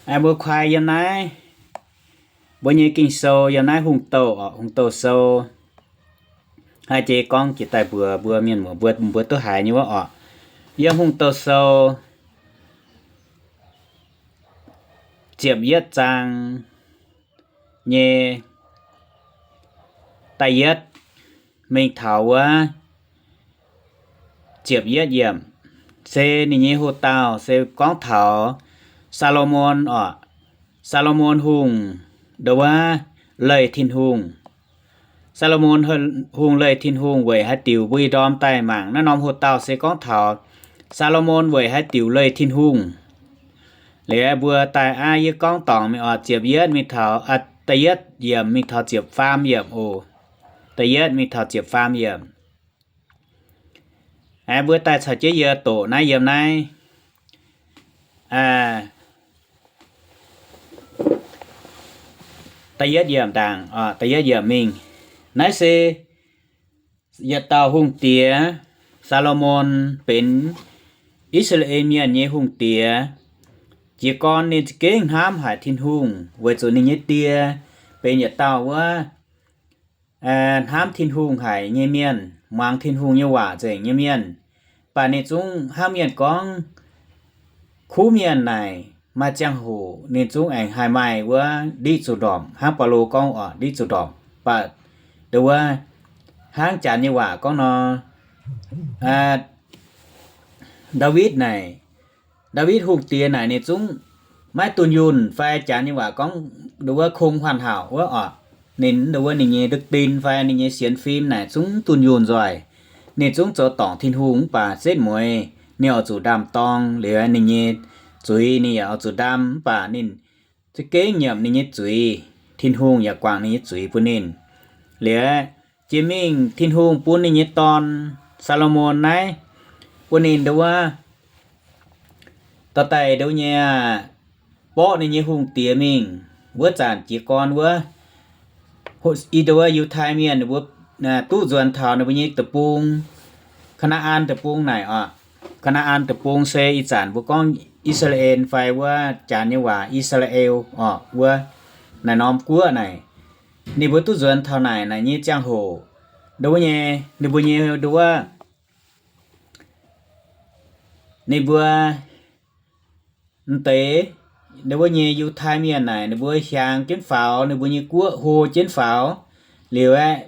Aengx mbuo kuaai yiem naaiv mbuo nyei Ging-Sou, yiem naaiv Hungh Douh oc, Hungh Douh Sou, haih jiex gorngv jiex daaih mbuox mbuo mienh muoz mbuo, mbuo duqv haiz nyei wuov oc. Yiem Hungh Douh Sou ziepc yietv zaang nyei da'yietv mingh taux wuov ziepc yietv yiemc, se ninh nyei hoc-dauh se gorngv taux Saa^lo^morn oc. Saa^lo^morn Hungh ndo wuov leih Tin-Hungh. Saa^lo^morn Hungh leih Tin-Hungh weic haaix diuc? Mbuo ih ndorm daaih mangc naaiv norm hoc-dauh se gorngv taux Saa^lo^morn weic haaix diuc leih Tin-Hungh. Liuz mbuo daaih aav yie gorngv dorngc mingh oc, ziepc yietv mingh taux, da'yietv yiemc mingh taux ziepc faam yiemc oc. Da'yietv mingh taux ziepc faam yiemc. Aengx mbuo daaih caux jienv yie doqc naaiv yiem naaiv da'yietv yiemc ndaangc, da'yietv yiemc mingh. Naaiv se yietc dauh hungh diex, Saa^lo^morn, benx I^saa^laa^en Mienh nyei hungh diex. Jiez gorn ninh za'gengh hnamv haic Tin-Hungh weic zuqc ninh nyei die benx yietc dauh wuov hnamv Tin-Hungh haic nyei mienh, muangx Tin-Hungh nyei waac nzengc nyei mienh. Mv baac ninh zungv hnangv mienh gorngv, kuv mienh naaic maaih ziangh hoc ninh zungv aengx haih maaih wuov ndiqv zuqc ndorpc, hnangv Baulo gorngv oc, ndiqv zuqc ndorpc. Mv baac ndo wuov hnangv janx nyei waac gorngv nor, Ndaawitv naaic, Ndaawitv hungh diex naaic ninh zungv maiv dunh yunh fai janx nyei waac gorngv ndo wuov không hoàn hảo wuov oc. Ninh ndo wuov ninh nyei đức tin fai ninh nyei sienx fim naaic zungv dunh yunh nzoih. Ninh zungv zoux dorngc Tin-Hungh mv baac setv mueiz ninh oix zuqc ndaam-dorng liuz ninh nyei zuiz ninh yaac oix zuqc ndaam mv baac ninh za'gengh nyiemc ninh nyei zuiz. Tin-Hungh yaac guangc ninh nyei zuiz bun ninh. Liuz jiex mingh Tin-Hungh bun ninh nyei dorn, Saa^lo^morn naaiv, bun ninh ndo wuov dorh daaih ndo nyei aqv, borqv ninh nyei hungh diex mingh. Wuov zanc jiez gorn wuov, i ndo wuov Yiutai Mienh ninh mbuo duqv nzuonx taux ninh mbuo nyei deic-bung, Kaa^naa^an Deic-Bung naaic oc. Kaa^naa^an Deic-Bung se ih zanc mbuo gorngv I^saa^laa^en fai wuov janx nyei waac I^saa^laa^en oc, wuov naaic norm guoqv naaic. Ninh mbuo duqv nzuonx taux naaic, naaic nyei ziangh hoc, ndo wuov nyei, ninh mbuo nyei ndo wuov, ninh mbuo m'deix ndo wuov nyei Yiutai Mienh naaic ninh mbuo hiaangx jienv faaux, ninh mbuo nyei guoqv hlo jienv faaux. Liuz aeqv,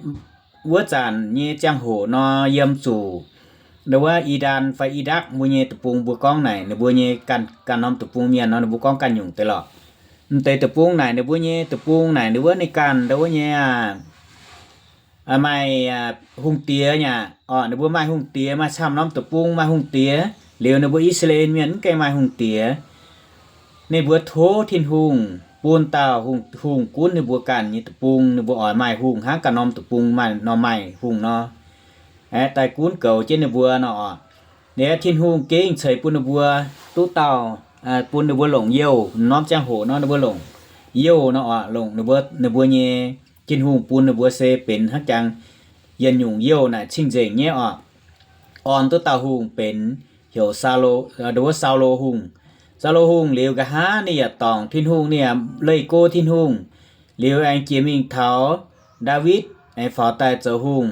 wuov zanc nyei ziangh hoc nor yiem zuqc ndo wuov I^ndaan fai I^ndakv mbuo nyei deic-bung mbuo gorngv naaic, ninh mbuo nyei ganh, ganh norm deic-bung mienh nor ninh mbuo gorngv ganh nyungc deix lorqc. M'deix deic-bung naaic ninh mbuo nyei deic-bung naaic ninh wuov ninh ganh ndo wuov nyei maaih hungh diex nyei aqv. Ninh mbuo maaih hungh diex, maaih camv norm deic-bung maaih hungh diex. Liuz ninh mbuo I^saa^laa^en Mienh mv gaengh maaih hungh diex. Ninh mbuo tov Tin-Hungh bun dauh hungh, hungh gunv ninh mbuo ganh nyei deic-bung. Ninh mbuo oix maaih hungh hnangv ganh norm deic-bung maaih nor, maaih hungh nor, aeqv, daaih gunv goux jienv ninh mbuo nor oc. Liuz Tin-Hungh gengh ceix bun ninh mbuo duqv dauh, bun ninh mbuo longc youh. Norm ziangh hoc nor ninh mbuo longc youh nor oc, longc ninh mbuo, ninh mbuo nyei, Tin-Hungh bun ninh mbuo se benx hnangv jangx yietc nyungc youh naaic cing-nzengc nyei oc. Orn duqv dauh hungh benx heuc Saulo, ndo wuov Saulo Hungh. Saulo Hungh liuz nqa'haav ninh yaac dorngc Tin-Hungh, ninh yaac leih go Tin-Hungh. Liuz aengx jiex mingh taux Ndaawitv aengx faaux daaih zoux hungh.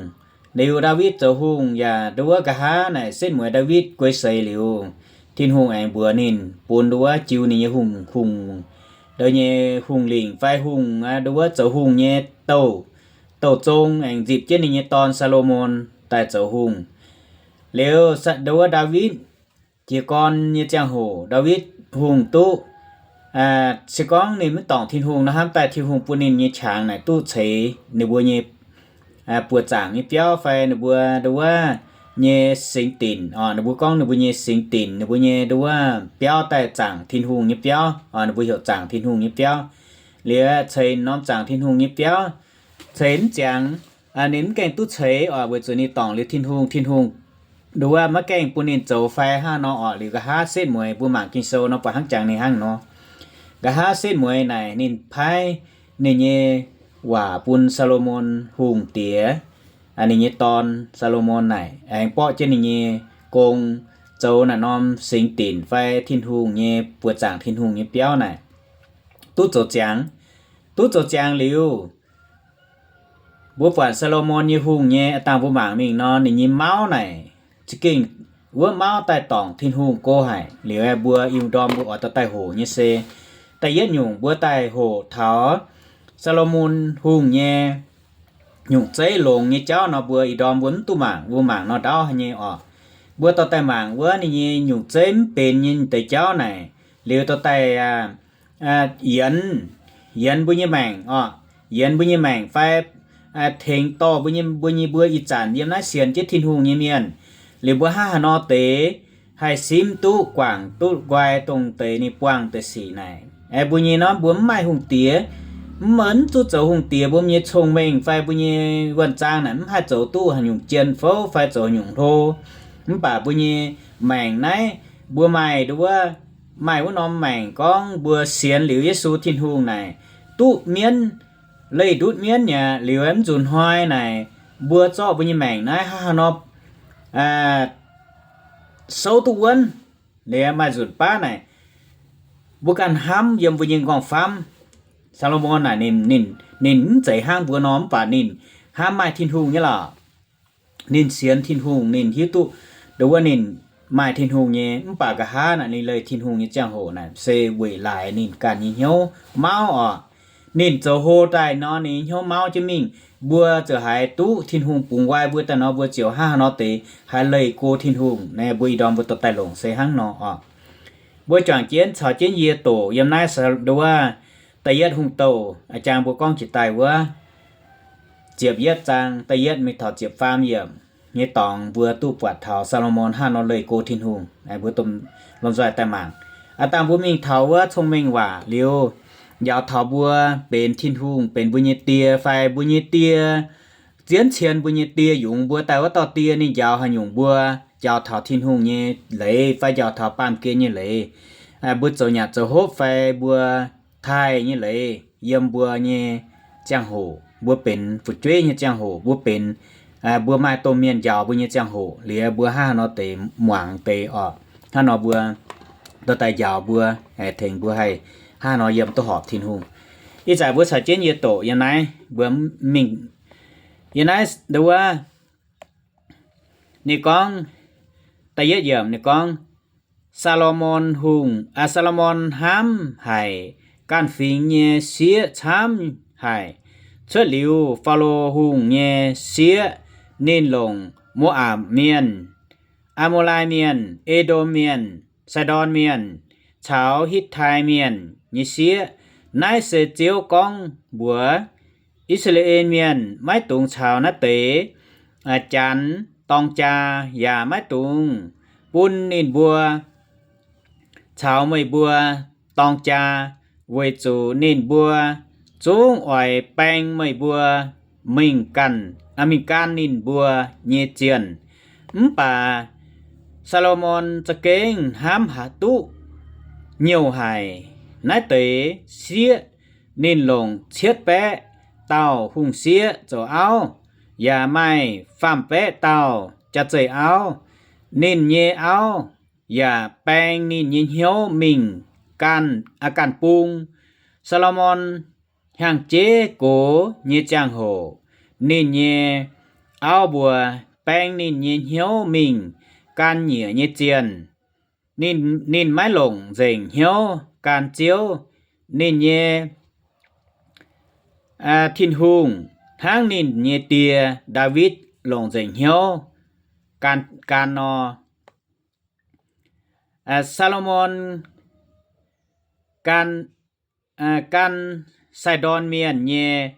Liuz Ndaawitv zoux hungh yaac ndo wuov nqa'haav naaic setv mueiz Ndaawitv guei seix liuz, Tin-Hungh aengx mbuox ninh bun ndo wuov jiu ninh nyei hungh, hungh, ndo nyei hungh lingc fai hungh, ndo wuov zoux hungh nyei douh, douh zong aengx nzipc jienv ninh nyei dorn Saa^lo^morn daaih zoux hungh. Liuz ndo wuov Ndaawitv jiez gorn nyei ziangh hoc, Ndaawitv Hungh duqv, se gorngv ninh maiv dorngc Tin-Hungh nor, hnamv daaih Tin-Hungh bun ninh nyei qangx naaic duqv ceix ninh mbuo nyei buoz-zaangc nyei biauv fai ninh mbuo ndo wuov nyei singx dinc oc. Ninh mbuo gorngv ninh mbuo nyei singx dinc, ninh mbuo nyei ndo wuov biauv daaih zaangc Tin-Hungh nyei biauv oc. Ninh mbuo heuc zaangc Tin-Hungh nyei biauv. Liuz ceix norm zaangc Tin-Hungh nyei biauv, ceix mv ziangx, ninh mv gaengh duqv ceix oc, weic zuqc ninh dorngc liuz Tin-Hungh, Tin-Hungh ndo wuov maiv gaengh bun ninh zoux fai hnangv nor oc. Liuz nqa'haav setv mueiz mbuo mangc Ging-Sou nor buatc hnangv jangx ninh hnangv nor. Nqa'haav setv mueiz naaic ninh paaiv ninh nyei waac bun Saa^lo^morn Hungh diex, ninh nyei dorn Saa^lo^morn naaic aengx borqv jienv ninh nyei gong zoux naaic norm singx dinc fai Tin-Hungh nyei buoz-zaangc Tin-Hungh nyei biauv naaic. duqv zoux ziangx. Duqv zoux ziangx liuz, mbuo buatc Saa^lo^morn nyei hungh nyei, dangh mbuo mangc mingh nor, ninh nyei mauv naaic za'gengh wuov mauv daaih dorngc Tin-Hungh go haic. Liuz aeqv, mbuo i ndorm mbuo oix dorh daaih hoqc nyei se da'yietv nyungc, mbuo daaih hoqc taux Saa^lo^morn hungh nyei nyungc zeiv longx nyei jauv nor, mbuo i ndorm mbuo mv duqv mangc, mbuo mangc nor ndaauv haic nyei orqc. Mbuo dorh daaih mangc wuov ninh nyei nyungc zeiv mv benx nyei deix jauv naaic, liuz dorh daaih yienz, yienz mbuo nyei maengc orqc, yienz mbuo nyei maengc fai tengx dorh mbuo nyei, mbuo nyei, mbuo ih zanc yiem naaiv sienx jienv Tin-Hungh nyei mienh. Liuz mbuo hnangv haaix nor deix haih simv duqv, guangc duqv nqoi dongh deix ninh buangh deix sic naaic. Aeqv, mbuo nyei nor, mbuo mv maaih hungh diex, mv, mv zuqc zoux hungh diex, mbuo nyei cong-mengh fai mbuo nyei wuonh zaang naaic mv haih zoux duqv haaix nyungc jien fouv fai zoux haaix nyungc hlo. Mv baac mbuo nyei maengc naaiv, mbuo maaih nduov, maaih wuov norm maengc gorngv mbuo sienx liuz Yesu Tin-Hungh naaic, duqv mienv, leih ndutv mienv aqv. Liuz mv nzunc hnoi naaic, mbuo zorqv mbuo nyei maengc naaiv hnangv haaix nor souv duqv wuonv. Liuz maaih nzunc baav naaic, mbuo ganh hnamv yiem mbuo nyei nqorngv-famv. Saa^lo^morn naaic ninh, ninh, ninh mv zeiz hnangv mbuo nor, mv baac ninh hnamv maaih Tin-Hungh nyei lorqc. Ninh sienx Tin-Hungh, ninh hiuv duqv nduov wuov ninh maaih Tin-Hungh nyei, mv baac nqa'haav naaic ninh leih Tin-Hungh nyei ziangh hoc naaic se weic laaix ninh ganh nyei hnyouv mauv orqc. Ninh zoux hlo daaih nor, ninh nyei hnyouv mauv jienv mingh. Mbuo ziouc haiz duqv Tin-Hungh bungx nqoi mbuo daaih nor, mbuo ziouc hnangv haaix nor deix haih leih go Tin-Hungh. Naaiv mbuo ih ndorm mbuo dorh daaih longc se hnangv nor orqc. Mbuo juangc jienv caux jienv yie doqc yiem naaiv nduov wuov da'yietv hungh douh, a'jang mbuo gorngv jiex daaih wuov ziepc yietv zaang da'yietv mingh taux ziepc faam yiemc nyei dorngx, mbuo duqv buatc taux Saa^lo^morn hnangv nor leih go Tin-Hungh. Mbuo lomh nzoih daaih mangc. Aav dangh mbuo mingh taux wuov Cong-Mengh Waac liuz, njaaux taux mbuo benx Tin-Hungh benx mbuo nyei die fai mbuo nyei die zienv cien mbuo nyei die yungz mbuo daaih wuov dauh die ninh njaaux haaix nyungc mbuo njaaux taux Tin-Hungh nyei leiz fai njaaux taux baamh gen nyei leiz, mbuo zoux nyanc zoux hopv fai mbuo taaih nyei leiz yiem mbuo nyei ziangh hoc, mbuo benx fu'jueiv nyei ziangh hoc, mbuo benx, mbuo maaih domh mienh njaaux mbuo nyei ziangh hoc, liuz mbuo hnangv haaix nor deix muangx deix orqc. Hnangv nor mbuo dorh daaih njaaux mbuo, tengx mbuo haih hnangv haaix nor yiem duqv horpc Tin-Hungh. Ih zanc mbuo caux jienv yie doqc yiem naaiv, mbuo mingh yiem naaiv nduov wuov, ninh gorngv, da'yietv yiemc ninh gorngv, Saa^lo^morn Hungh, aa, Saa^lo^morn hnamv haic ganh fingx nyei sieqv camv haic. Cuotv liuz Faalo Hungh nyei sieqv, ninh longc Mo^apc Mienh, Aa^mo^lai Mienh, E^ndom Mienh, Sai^ndorn Mienh, caux Hitv^tai Mienh nyei sieqv. Naaiv se Ziouv gorngv mbuox, I^saa^laa^en Mienh maiv dungx caux naaiv deix janx dorng jaa, yaac maiv dungx bun ninh mbuo caux meih mbuo dorng jaa, weic zuqc ninh mbuo zungv oix baeng meih mbuo mingh ganh, mingh gan ninh mbuo nyei zienh. Mv baac Saa^lo^morn za'gengh hnamv haaix duqv nyouh haic naaiv deix sieqv. Ninh longc cietv baeqv dauh hungh sieqv zoux auv, yaac maaih faam-baeqv dauh jaax-zeih auv. Ninh nyei auv yaac baeng ninh nyei hnyouv mingh gan, aa, ganh bung. Saa^lo^morn hnyangx-jeiv gox nyei ziangh hoc, ninh nyei auv mbuo baeng ninh nyei hnyouv mingh gan nyiec nyei zienh. Ninh, ninh maiv longc nzengc hnyouv gan Ziouv. Ninh nyei Tin-Hungh hnangv ninh nyei die Ndaawitv longc nzengc hnyouv gan, gan nor. Saa^lo^morn gan, gan Sai^ndorn Mienh nyei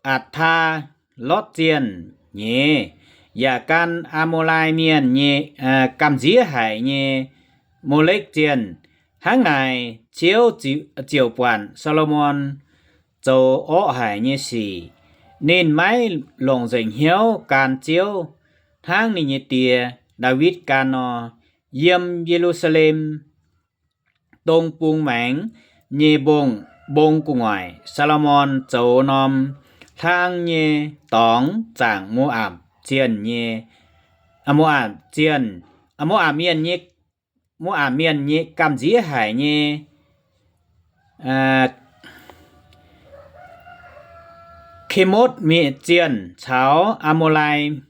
Atc^taa^lotv Zienh nyei, yaac gan Aa^mo^lai Mienh nyei gamh nziex haic nyei Molekv Zienh. Hnangv naaic Ziouv ziouc buatc Saa^lo^morn zoux orqv haic nyei sic. Ninh maiv longc nzengc hnyouv gan Ziouv hnangv ninh nyei die Ndaawitv gan nor. Yiem Ye^lu^saa^lem dong bung maengx nyei mbong, mbong gu'nguaaic, Saa^lo^morn zoux norm hlang nyei dorngx zaangc Mo^apc Zienh nyei, Mo^apc Zienh, Mo^apc Mienh nyei, Mo^apc Mienh nyei gamh nziex haic nyei Kemotv mienh zienh caux Aa^mo^lai,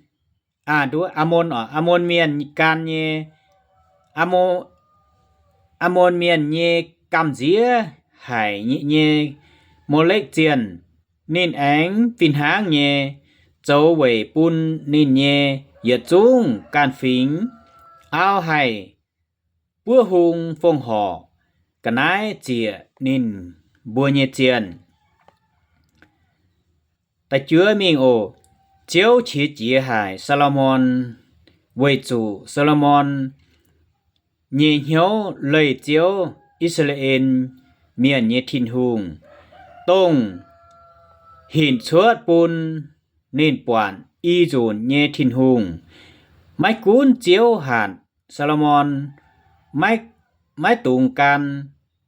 Aa^mon, Aa^mon Mienh gan nyei, Aa^mon Mienh nyei gamh nziex haic nyei Molekv zienh. Ninh aengx fih hnangv nyei zoux weic bun ninh nyei yietc zungv ganh fingx auv haih buov hung fongc horc ga'naaiv ziec ninh mbuo nyei zienh. Da'juov mingh oc. Ziouv qiex jiez haic Saa^lo^morn weic zuqc Saa^lo^morn nyei hnyouv leih Ziouv, I^saa^laa^en Mienh nyei Tin-Hungh, dongh hinc cuotv bun ninh buatc i nzunc nyei Tin-Hungh. Maiv gunv Ziouv hatc Saa^lo^morn maiv dungx gan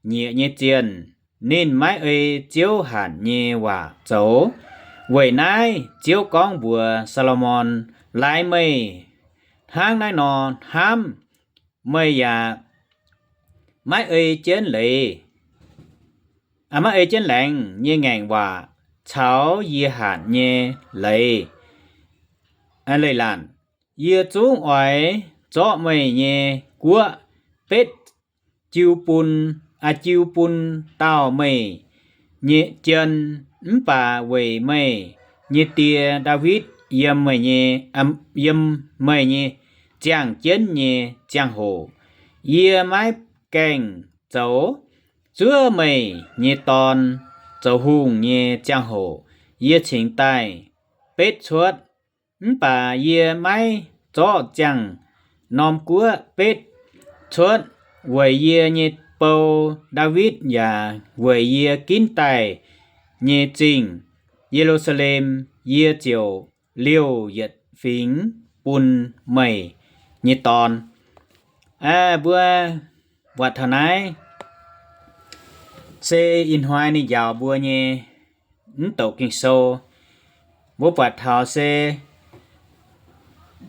nyieqc nyei zienh, ninh maiv ei Ziouv hatc nyei waac zoux. Weic naaiv Ziouv gorngv mbuox Saa^lo^morn, Laaix meih hnangv naaiv nor hnamv, meih yaac maiv ei jienv leiz, maiv ei jienv laengz nyei ngaengc waac caux yie hatc nyei leiz, leiz-latc. Yie zungv oix zorqv meih nyei guoqv betv jiu bun, jiu bun dauh meih nyei jien, mv baac weic meih nyei die, Ndaawitv, yiem meih nyei, yiem meih nyei ziangh jienv nyei ziangh hoc, yie maiv gaengh zoux. Zuov meih nyei dorn zoux hungh nyei ziangh hoc yie cingx daaih betv cuotv. Mv baac yie maiv zorqv ziangh norm guoqv betv cuotv weic yie nyei bou, Ndaawitv, yaac weic yie ginv daaih nyei zingh, Ye^lu^saa^lem. Yie ziouc liouh yietc fingx bun meih nyei dorn. Mbuo buatc taux naaiv se ih hnoi ninh njaaux mbuo nyei mv douc Ging-Sou. Mbuo buatc taux se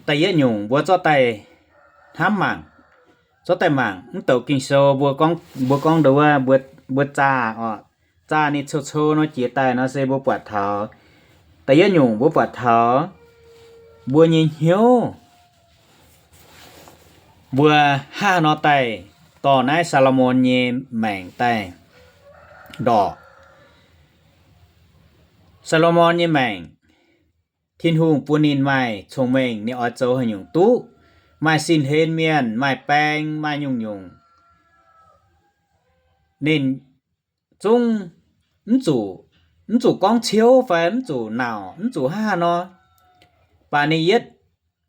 da'yietv nyungc mbuo zorqv daaih hnamv mangc, zorqv daaih mangc mv douc Ging-Sou. Mbuo gorngv, mbuo gorngv ndo wuov, mbuo zaah oc, zaah ninh cou-cou nor jiex daaih nor se mbuo buatc taux, da'yietv nyungc mbuo buatc taux mbuo nyei hnyouv, mbuo hnangv haaix nor daaih dorh naaiv Saa^lo^morn nyei maengc daaih ndorqc. Saa^lo^morn nyei maengc, Tin-Hungh bun ninh maaih cong-mengh, ninh oix zoux haaix nyungc duqv, maaih sin-hlen mienh, maaih baeng, maaih nyungc-nyungc. Ninh zungv mv zuqc, mv zuqc gorngv ciouv fai mv zuqc nauc, mv zuqc hnangv haaix nor. Baac ninh yietv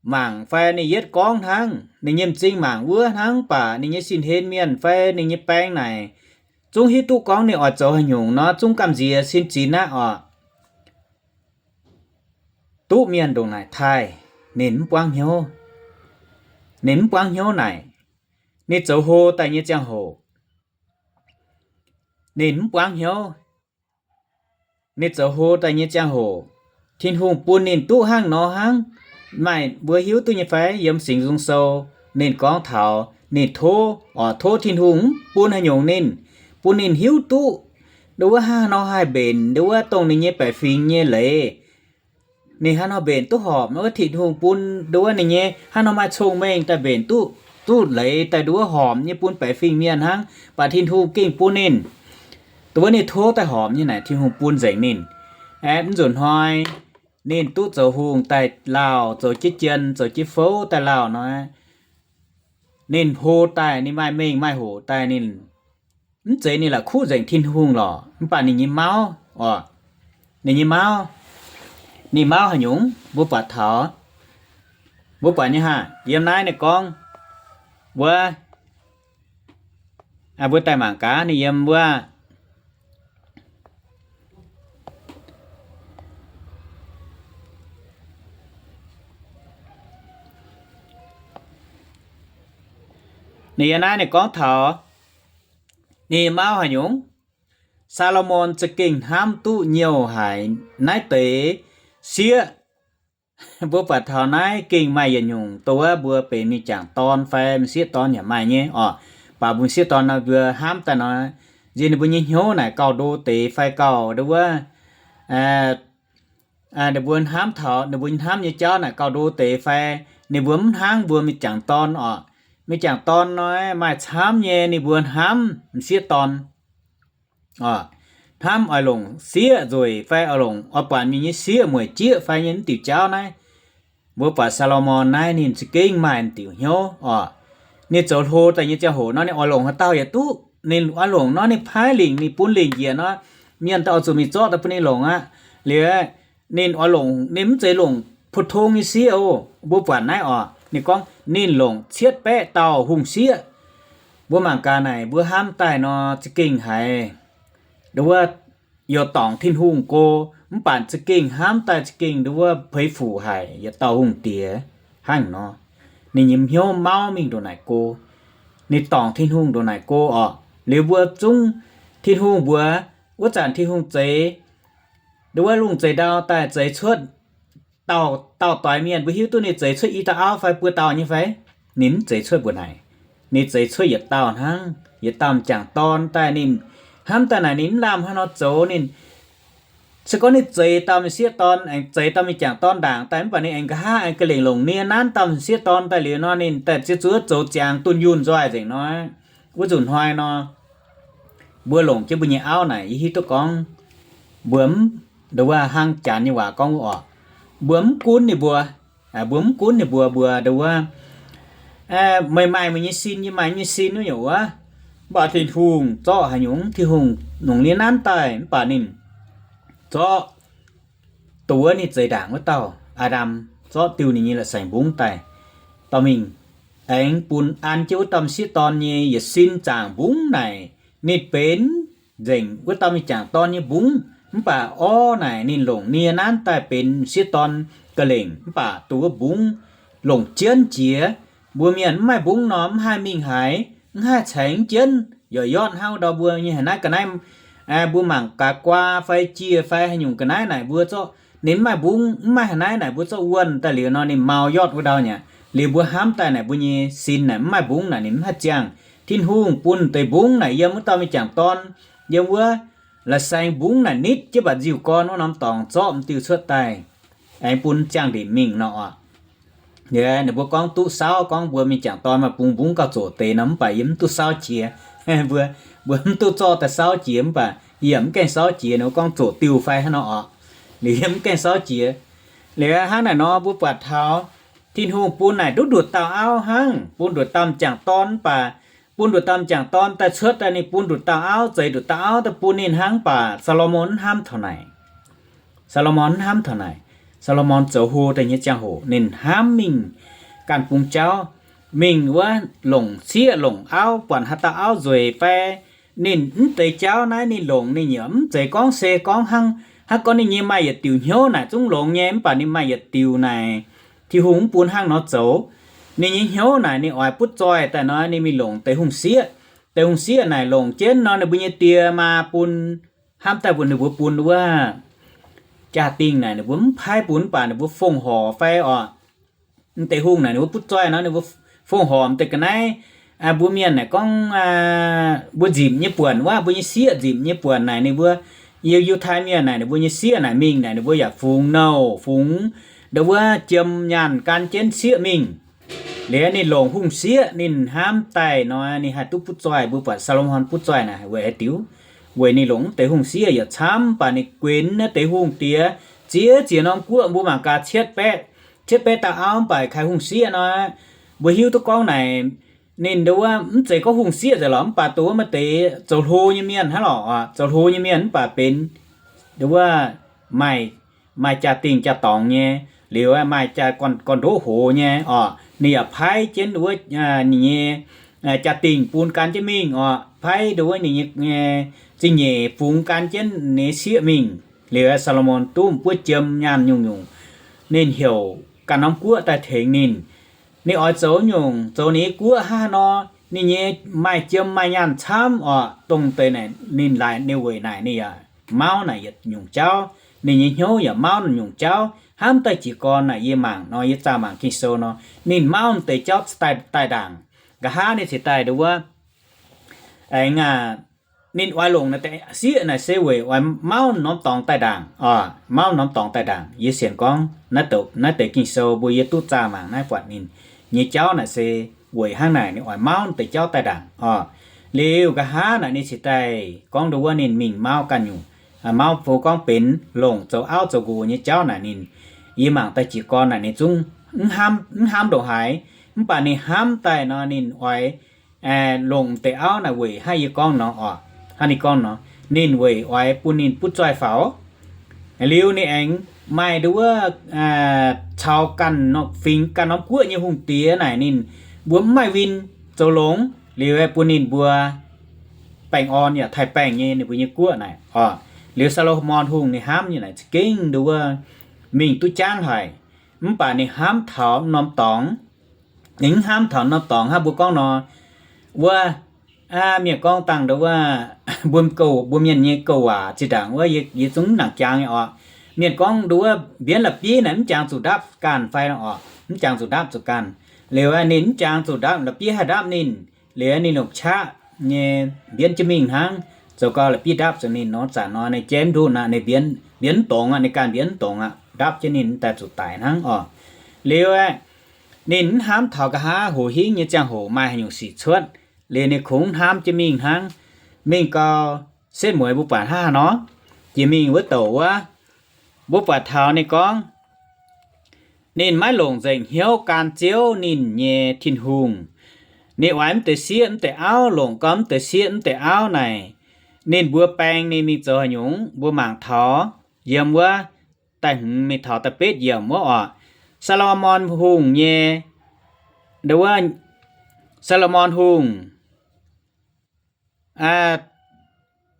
mangc fai ninh yietv gorngv hnangv, ninh nyei m'zing mangc wuov hnangv, baac ninh nyei sin-hlen mienh fai ninh nyei baeng naaic zungv hiuv duqv gorngv ninh oix zoux haaix nyungc nor, zungv gamh nziex sin zinx aqv oc. Duqv mienh ndongc naaic taaih, ninh mv buangv hnyouv. Ninh mv buangv hnyouv naaic, ninh zoux hlo daaih nyei ziangh hoc, ninh mv buangv hnyouv. Ninh zoux hlo daaih nyei ziangh hoc, Tin-Hungh bun ninh duqv hnangv nor hnangv. Maaih mbuo hiuv duqv nyei fai? Yiem Singx Nzung Sou ninh gorngv taux ninh tov, oc, tov Tin-Hungh mv bun haaix nyungc ninh, bun ninh hiuv duqv ndo wuov hnangv haaix nor haih mbenc ndo wuov dongh ninh nyei baeqc fingx nyei leiz. Ninh hnangv haaix nor mbenc duqv horpc, wuov Tin-Hungh bun ndo wuov ninh nyei hnangv haaix nor maaih cong-mengh daaih mbenc duqv, duqv leiz daaih ndo wuov horpc nyei bun baeqc fingx mienh hnangv. Baac Tin-Hungh gengh bun ninh ndo wuov ninh tov daaih horpc nyei naaic, Tin-Hungh bun nzengc ninh. Aeqv, mv nzunc hnoi ninh duqv zoux hungh daaih lauh, zoux jienv jien, zoux jienv fouv daaih lauh nor, ninh hlo daaih, ninh maaih mengh maaih hoc daaih, ninh mv zeiz ninh la'kuqv nzengc Tin-Hungh lorqc. Mv baac ninh nyei mauv, oc, ninh nyei mauv, ninh mauv haaix nyungc mbuo buatc taux, mbuo buatc nyei haah? Yiem naaiv ninh gorngv wuov, mbuo daaih mangc gaax ninh yiem wuov, ninh yiem naaiv ninh gorngv taux ninh mauv haaix nyungc. Saa^lo^morn za'gengh hnamv duqv nyouh haic naaiv deix sieqv. Mbuo buatc taux naaiv gengh maaih yietc nyungc dongh wuov mbuo benx mingh jangc dorn fai m'sieqv dorn yaac maaih nyei oc. Baac m'sieqv dorn nor mbuo hnamv daaih nor, Yie ninh mbuo nyei hnyouv naaic gauh ndo deix fai gauh ndo wuov, ninh mbuo hnamv taux ninh mbuo hnamv nyei jauv naaic gauh ndo deix fai, ninh mbuo mv hnangv mbuo mingh jangc dorn oc. Mingh jangc dorn nor maaih camv nyei ninh mbuo hnamv m'sieqv dorn oc, hnamv oix longc sieqv nzueic fai oix longc oix buatc mingh nyei sieqv mueic jieqv fai nyei mv diuc jauv naaiv. Mbuo buatc Saa^lo^morn naaiv ninh za'gengh maaih diuc hnyouv oc. Ninh zoux hlo daaih nyei ziangh hoc nor ninh oix longc haaix dauh yaac duqv. Ninh oix longc nor ninh paaiv lingc, ninh bun lingc njiec nor, mienh daaih oix zuqc mingh zorqv daaih bun ninh longc aqv. Liuz ninh oix longc, ninh mv zeiz longc pu tong nyei sieqv oc. Mbuo buatc naaiv oc, ninh gorngv ninh longc cietv baeqv dauh hungh sieqv. Mbuo mangc gaax naaic mbuo hnamv daaih nor za'gengh haiz ndo wuov, youc dorngc Tin-Hungh go, mv baac za'gengh hnamv daaih za'gengh ndo wuov peix fuc haic yietc dauh hungh diex hnangv nor. Ninh nyei hnyouv mauv mingh ndongc naaic go. Ninh dorngc Tin-Hungh ndongc naaic go oc. Liuz mbuo zungv, Tin-Hungh mbuox, wuov zanc Tin-Hungh zeix ndo wuov lungh zeix ndau daaih zeix cuotv dauh dauh doix mienh, mbuo hiuv duqv ninh zeix cuotv i dauh auv fai buo dauh nyei fai? Ninh mv zeix cuotv mbuo naaic. Ninh zeix cuotv yietc dauh hnangv, yietc dauh m'jangc dorn daaih ninh hnamv daaih naaic ninh mv lamh hnangv nor zoux ninh se gorngv ninh zeix dauh m'sieqv dorn aengx zeix dauh m'jangc dorn ndaangc daaih mv baac ninh aengx nqa'haav aengx ga'lengc longc nie nanv dauh m'sieqv dorn daaih liuz nor ninh daaih ziex zuoqv zoux ziangx dunh yunh nzoih nzengc nor. Wuov nzunc hnoi nor mbuo longc jienv mbuo nyei auv naaic yie hiuv duqv gorngv mbuo mv, ndo wuov hnangv janx nyei waac gorngv wuov oc, mbuo mv gunv ninh mbuo. Mbuo mv gunv ninh mbuo, mbuo ndo wuov meih maaih meih nyei sin, yie maaih yie nyei sin wuov nyungc wuov. Mv baac Tin-Hungh zorqv haaix nyungc, Tin-Hungh longc nie nanv daaih mv baac ninh zorqv dongh wuov ninh zeix ndaangc wuov dauh Aa^ndam, zorqv diuh ninh nyei la'saengx mbungv daaih dorh mingh, aengx bun an jienv wuov dauh m'sieqv dorn nyei yietc sin zaangc mbungv naaic ninh benx nzengc wuov dauh m'jangc dorn nyei mbungv. Mv baac orv naaic ninh longc nie nanv daaih benx m'sieqv dorn ga'lengc, mv baac dongh wuov mbungv longc jienv jiex. Mbuo mienh mv maaih mbungv nor mv haih mingh haaix, mv haih caengx jienv. Yaac yotv hnangv ndau mbuo nyei haaix naaiv ga'naaiv, mbuo mangc gaax guaa fai jiex fai haaix nyungc ga'naaiv naaic mbuo zorqv ninh mv maaih mbungv, mv maaih haaix naaiv naaic mbuo zorqv wuonh daaih liuz nor ninh mau yotv wuov ndau nyei aqv. Liuz mbuo hnamv daaih naaic mbuo nyei sin naaic mv maaih mbungv naaic ninh mv haih ziangh. Tin-Hungh bun deix mbungv naaic yiem wuov dauh m'jangc dorn, yiem wuov la'saengx mbungv naaic nitv jienv baac nziuh gorn wuov norm dorngx zorqv m'diuh cuotv daaih, aengx bun ziangh ndeic mingh nor oc. Ninh mbuo gorngv duqv saauv, gorngv mbuo m'jangc dorn maaih bungx mbungv gauh zoqc deix nor, mv baac yie mv duqv saauv jiex. Mbuo, mbuo mv duqv zorqv daaih saauv jiex, mv baac yie yaac mv gaengh saauv jiex. Ninh mbuo gorngv zoqc diuh fai hnangv nor oc. Liuz yie mv gaengh saauv jiex. Liuz hnangv naaic nor mbuo buatc taux Tin-Hungh bun naaic duqv nduqc dauh auv hnangv, bun nduqc dauh m'jangc dorn, mv baac bun nduqc dauh m'jangc dorn daaih cuotv daaih ninh bun nduqc dauh auv, zeix nduqc dauh auv daaih bun ninh hnangv, mv baac Saa^lo^morn mv hnamv taux naaic. Saa^lo^morn mv hnamv taux naaic. Saa^lo^morn zoux hlo daaih nyei ziangh hoc ninh hnamv mingh ganh bungx jauv, mingh wuov longc sieqv longc auv, buatc haaix dauh auv nzueic fai ninh mv deix jauv naaiv ninh longc ninh yaac mv zeiz gorngv se gorngv hnangv, hnangv gorngv ninh nyei maaih yietc diuc hnyouv naaic zungv longx nyei, mv baac ninh maaih yietc diuc naaic Tin-Hungh mv bun hnangv nor zoux. Ninh nyei hnyouv naaic ninh oix butv zoih daaih nor ninh mingh longc deix hungh sieqv. Deix hungh sieqv naaic longc jienv nor ninh mbuo nyei die maa bun, hnamv daaih mbuox ninh mbuo bun wuov jaa-dingh naaic ninh mbuo mv paaiv bun, mv baac ninh mbuo fongc horc fai oc. Deix hungh naaic ninh mbuo butv zoih nor ninh mbuo fongc horc m'deix ga'naaiv. Mbuo mienh naaic gorngv mbuo nzipc nyei buonc wuov, mbuo nyei sieqv nzipc nyei buonc naaic ninh mbuo, yiem Yiutai mienh naaic ninh mbuo nyei sieqv naaic mingh naaic ninh mbuo yaac fungx nouh fungx ndo wuov jiem nyaanh gan jienv sieqv mingh. Liuz ninh longc hungh sieqv ninh hnamv daaih nor ninh haih duqv butv zoih. Mbuo buatc Saa^lo^morn butv zoih naaic weic haaix diuc? Weic ninh longc mv deix hungh sieqv yaac camv, mv baac ninh guenx naaiv deix hungh diex ziex ziex norm guoqv. Mbuo mangc gaax cietv baeqv, cietv baeqv dauh auv mv baac kaaix hungh sieqv nor, mbuo hiuv duqv gorngv naaic ninh ndo wuov mv zeiz gorngv hungh sieqv nzengc lorqc, mv baac ndo wuov maaih deix zoux hlo nyei mienh hnangv lorqc, zoux hlo nyei mienh mv baac benx ndo wuov maaih, maaih jaa-dingh jaa-dorngx nyei, liuz maaih jaa gorn-ndoqv hoz nyei oc. Ninh yaac paaiv jienv wuov ninh nyei jaa-dingh bun gan jienv mingh oc, paaiv ndo wuov ninh nyei zingh nyeic fungx gan jienv ninh nyei sieqv mingh. Liuz Saa^lo^morn duqv m'buov jiem nyaanh nyungc-nyungc, ninh heuc ganh norm guoqv daaih tengx ninh. Ninh oix zoux nyungc, zoux ninh nyei guoqv hnangv haaix nor, ninh nyei maaih jiem maaih nyaanh camv oc. Dongh deix naaic ninh laaix ninh weic naaic ninh yaac mauv naaic yietc nyungc jauv, ninh nyei hnyouv yaac mauv naaic nyungc jauv. Hnamv daaih jiez gorn naaic yie mangc nor, yie zaah mangc Ging-Sou nor, ninh mauv m'deix jauv daaih, daaih ndaangc. Nqa'haav ninh cingx daaih ndo wuov aengx ninh oix longc naaiv deix sieqv naaic se weic oix mauv norm dorngx daaih ndaangc oc, mauv norm dorngx daaih ndaangc. Yie sienx gorngv naaiv deix Ging-Sou mbuo yie duqv zaah mangc naaiv buatc ninh nyei jauv naaic se weic hnangv naaic ninh oix mauv deix jauv daaih ndaangc oc. Liuz nqa'haav naaic ninh cingx daaih gorngv nduov wuov ninh mingh mauv ganh nyungc, mauv fo gorngv benx longc zoux auv zoux nqox nyei jauv naaic ninh, yie mangc daaih jiez gorn naaic ninh zungv mv hnamv ndongc haaix. Mv baac ninh hnamv daaih nor ninh oix longc deix auv naaic weic hnangv yie gorngv nor oc, hnangv ninh gorngv nor, ninh weic oix bun ninh butv zoih faaux. Liuz ninh aengx maaih nduov wuov caux ganh fingx ganh norm guoqv nyei hungh diex naaic ninh mbuo mv maaih win zoux longx, liuz bun ninh mbuo baengh orn yaac taaih baengh nyei ninh mbuo nyei guoqv naaic oc. Liuz Saa^lo^morn Hungh ninh hnamv nyei naaic za'gengh nduov wuov mingh duqv jangv haic. Mv baac ninh hnamv taux norm dorngx, ninh mv hnamv taux norm dorngx hnangv mbuo gorngv nor, wuov mienh gorngv dangh nduov wuov mbuo gouv, mbuo mienh nyei gouv waac zinh ndaangc wuov yie zungv mv nangc jangx nyei oc. Mienh gorngv nduov wuov mbienv la'bieiv naaic mv jangx zuqc ndapv ganh fai oc, mv jangx zuqc ndapv zuqc ganh. Liuz ninh mv jangx zuqc ndapv, la'bieiv haih ndapv ninh, liuz ninh longc qaqv nyei mbienv jienv mingh hnangv. Zoux gau la'bieiv ndapv zuqc ninh nor, zanc nor ninh jaiv mv nduqv aqv, ninh mbienv mv dongz aqv, ninh ganh mbienv mv dongz aqv, ndapv jienv ninh daaih zuqc daic hnangv oc. Liuz ninh mv hnamv taux nqa'haav hoc hingv nyei ziangh hoc maaih haaix nyungc sic cuotv. Liuz ninh kungx hnamv jienv mingh hnangv. Mingh gau, setv mueiz mbuo buatc hnangv haaix nor, jiex mingh wuov douc wuov, mbuo buatc taux ninh gorngv, ninh maiv longc nzengc hnyouv gan Ziouv ninh nyei Tin-Hungh. Ninh oix mv deix sieqv mv deix auv, longc gau mv deix sieqv mv deix auv naaic, ninh mbuo baeng ninh mingh zoux haaix nyungc? Mbuo mangc taux yiem wuov da'hmz mingh taux da'betv yiemc wuov oc. Saa^lo^morn Hungh nyei, nduov wuov, Saa^lo^morn Hungh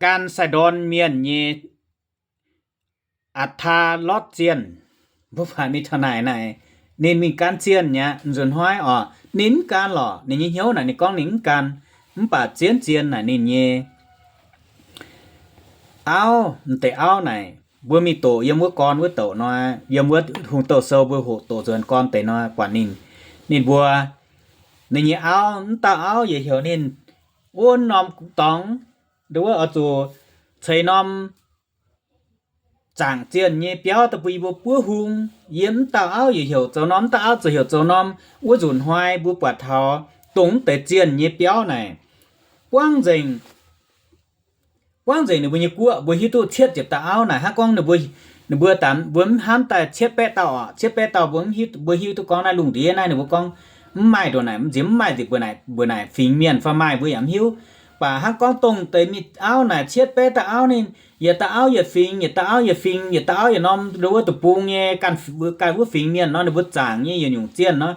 gan Sai^ndorn Mienh nyei Atc^taa^lotv Zienh, mbuo buatc mingh taux naaic naaic, ninh mingh gan zienh aqv. Nzunc hnoi oc ninh mv gan lorqc, ninh nyei hnyouv naaic ninh gorngv ninh mv gan. Mv baac zien-zien naaic ninh nyei auv, m'deix auv naaic, mbuo mingh doqc yiem wuov gorn wuov douc nor, yiem wuov Hungh Douh Sou mbuo hoqc doqc nzuonx gorn deix nor, buatc ninh, ninh mbuo, ninh nyei auv, mv dauh auv yaac heuc ninh wuov norm dorngx, nduov wuov oix zuqc ceix norm zaangc zienh nyei biauv daaih bun yie mbuo buov hung. Yiem mv dauh auv yaac heuc zoux norm, mv dauh auv ziouc heuc zoux norm. Wuov nzunc hnoi mbuo buatc taux dongh mv deix zienh nyei biauv naaic, buangv nzengc, buangv nzengc ninh mbuo nyei guoqv. Mbuo hiuv duqv cietv ziepc dauh auv naaic hnangv gorngv ninh mbuo, ninh mbuo daaih mbuo mv hnamv daaih cietv baeqv dauh oc, cietv baeqv dauh mbuo mv hiuv, mbuo hiuv duqv gorngv naaiv lungh ndiev naaiv ninh mbuo gorngv mv maaih ndongc naaic, mv nziex mv maaih nziex mbuo naaic, mbuo naaic fingx mienh fai maaih mbuo yaac mv hiuv. Baac hnangv gorngv dongh deix mingh auv naaic cietv baeqv dauh auv ninh, yietc dauh auv yietc fingx, yietc dauh auv yietc fingx, yietc dauh auv yietc norm, nduov wuov deic-bung nyei ganh wuov fingx mienh nor, ninh mbuo zaangc nyei yietc nyungc zienh nor,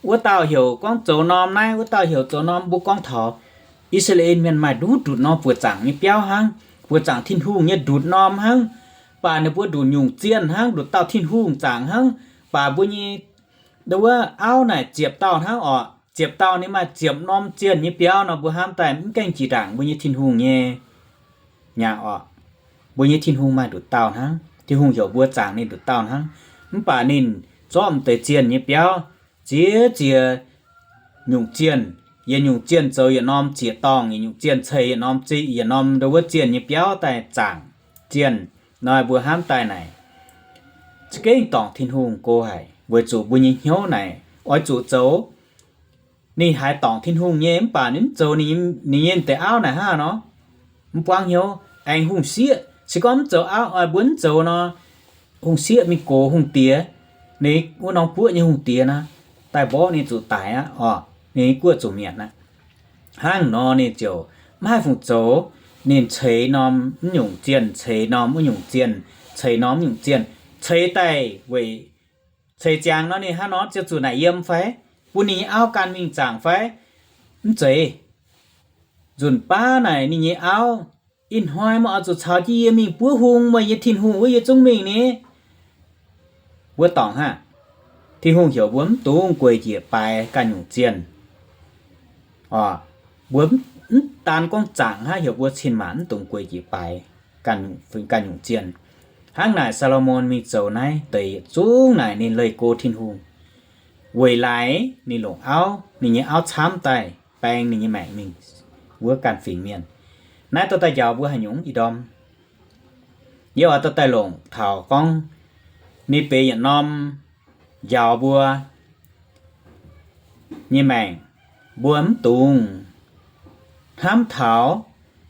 wuov dauh heuc gorngv zoux norm naaiv, wuov dauh heuc zoux norm. Mbuo gorngv taux I^saa^laa^en Mienh maaih nduqc ndutc norm buoqc zaangc nyei biauv hnangv, buoqc zaangc Tin-Hungh nyei ndutc norm hnangv. Baac ninh mbuo ndutc nyungc zienh hnangv, ndutc dauh Tin-Hungh zaangc hnangv. Baac mbuo nyei, nduov wuov auv naaic ziepc dauh hnangv oc. Ziepc dauh ninh maaih ziepc norm zienh nyei biauv nor, mbuo hnamv daaih mv gaengh jiex ndaangc mbuo nyei Tin-Hungh nyei nyei oc. Mbuo nyei Tin-Hungh maaih nduqc dauh hnangv. Tin-Hungh heuc mbuo zaangc ninh nduqc dauh hnangv. Mv baac ninh zorqv m'deix zienh nyei biauv ziex ziex nyungc zienh, yietc nyungc zienh zoux yietc norm ziex dorngh, yietc nyungc zienh ceix yietc norm, yietc norm nduov wuov zienh nyei biauv daaih zaangc zienh nor, mbuo hnamv daaih naaic za'gengh dorngc Tin-Hungh go haic, weic zuqc mbuo nyei hnyouv naaic oix zuqc zoux. Ninh haiz dorngc Tin-Hungh nyei mv baac ninh mv zoux ninh nyei m'deix auv naaic hnangv nor, mv buangv hnyouv, aengx hungh sieqv. Se gorngv mv zoux auv, mbuo mv zoux nor, hungh sieqv mingh gox hungh diex, ninh wuov norm guoqv nyei hungh diex naaic, daaih mborqv ninh zuqc daic aqv oc, ninh nyei guoqv zuqc mietc aqv. Hnangv nor ninh ziouc maiv haih fungc zoux. Ninh ceix norm mv nyungc zienh, ceix norm wuov nyungc zienh, ceix norm mv nyungc zienh, ceix daaih weic ceix ziangx nor ninh hnangv nor ziouc zuqc naaic yiem fai? Bun ninh nyei auv gan mingh zaangc fai? Mv zeiz. Nzunc baav naaic ninh nyei auv, ih hnoi meih oix zuqc caux jienv yie mingh buov hung, meih nyei Tin-Hungh wuov yie zungv mingh ni. Mbuo dorngc hnangv. Tin-Hungh heuc mbuo mv dungx gueic njiec baaix ganh nyungc zienh. Mbuo mv daan gorngv zaangc hnangv, heuc mbuo cin-maanc mv dungx gueic njiec baaix ganh nyungc zienh. Hnangv naaic Saa^lo^morn mingh zoux naaiv deix yietc zungv naaic ninh leih go Tin-Hungh. Weic laaix ninh longc auv, ninh nyei auv camv daaih baeng ninh nyei maengc mingh wuov ganh fingx mienh. Naaiv dorh daaih njaaux mbuo haaix nyungc ih ndorm? Yie oix dorh daaih longc taux gorngv ninh benx yietc norm njaaux mbuo nyei maengc. Mbuo mv dungx hnamv taux